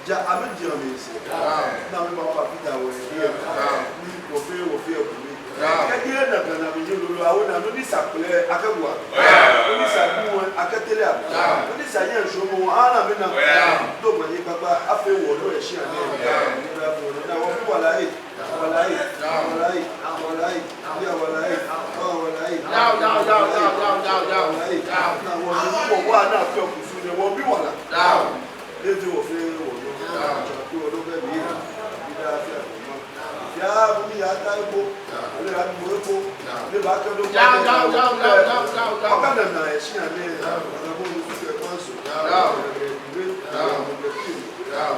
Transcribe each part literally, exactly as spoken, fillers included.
Ja amɛji amɛsɛɛ. Ni amɛba amɛbafata wɔhiɛ. Ni wɔfɛɛ wɔfee ekome. Kɛji ena Ga nɔ ni ji lolo, awo nɔ ni sa kpɛlɛ akɛwo. Nɔ ni sa duŋ akɛtere amɛ. Nɔ ni sa nyɛ nsɔmɔ, ana amɛna. Dɔmɔ ni kpakpa afee wɔ nɔ yɛ shia nɛɛ. Ni wɔbi wala ee. Wala ee. Wala ee. Wala ee. Wala ee. Wala ee. Ni wɔbi wala. Eji wɔfɛɛ wɔnɔ. Tswa kpo lɛ bɛ mli. Yao, yao, yao, yao, yao, yao, yao. Ɔkana na eshi ane. Yao. Yao. Yao. Yao.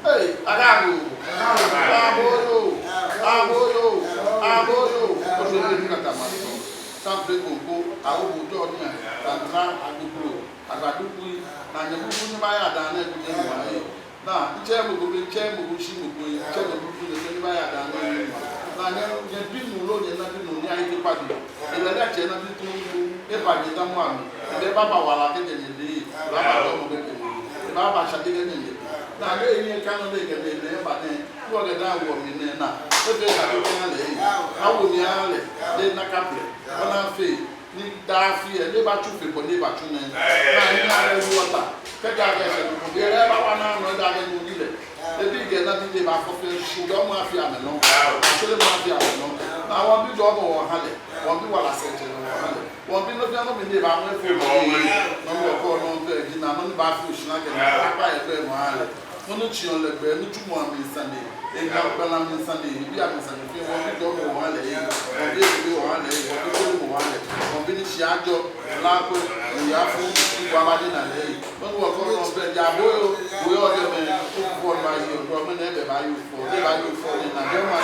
Hey, agago. Aboyo. Aboyo. Aboyo. Ojo ni kata ma so. Sample gbogbo. Awo bo jo ni a. Tanta agbogbo. Agbadugbo. Na nyɛ gbogbo ni maya da na gbogbo ni maya. Na, ntsɛ mɔ ko, ntsɛ mɔ ko, shi mɔ ko, ntsɛ mɔ ko, ntsɛ mɔ ko, ni baya da ni mɔ. Na nyɛ, nyɛbi nu loo, nyɛnabi nu, ni ayi te kpadi. Ebɛ lɛ tsɛ nabi tu, eba nyɛdamɔ amɛ. Ebɛ baba wala kɛ nyɛ nyɛle, baba dɔmɔ kɛ nyɛ nyɛle, baba shade kɛ nyɛ nyɛle. Na lɛ nyɛ kanu lɛ kɛ nyɛ nyɛle, eba nɛ, wɔ kɛ da wɔ mi nɛ na. Efee ka ko kɛ lɛ, awo mi ale, lɛ na kaplɛ, ona fe. Ni daa afi lɛ, ni ebatsu fe bɔ ni ebatsu nɛɛ. Na ni ale wɔ ta. Kɛji akɛ sɛɛ ko, bi lɛ bawa naa nɔ, eji akɛ nu ni lɛ. Ebi kɛ nabi lɛ bafɔ fe shi dɔmɔ afi amɛnɔ. Ashole mɔ afi amɛnɔ. Na wɔbi dɔmɔ wɔha lɛ. Wɔbi wala sɛɛ tsɛ wɔha lɛ. Wɔbi nɔ fɛɛ nɔ mli ni eba mɔ efo mɔ ni. Nɔ ni wɔkɔ nɔ fɛɛ ji na nɔ ni baafi oshara kɛ na akpa yɛ bɛ mɔ ale. Nɔ ni tsiɔ lɛ gbɛ, nitsumɔ amli sane, egbala mli sane, ebii amli sane fɛɛ, wɔbi dɔmɔ wɔha lɛ, wɔbi ebi wɔha lɛ, wɔbi kɔlɔ wɔha lɛ, wɔbi ni shi ajɔ, la ko, oya fu, wa ba ni na lɛ. Nɔ ni wɔkɔ nɔ fɛɛ, ja bo yo, bo yo de mɛ, ko fɔ ba yi, ko mɛ nɛ bɛ ba yi fɔ, bɛ ba yi fɔ ni na jɔ ma.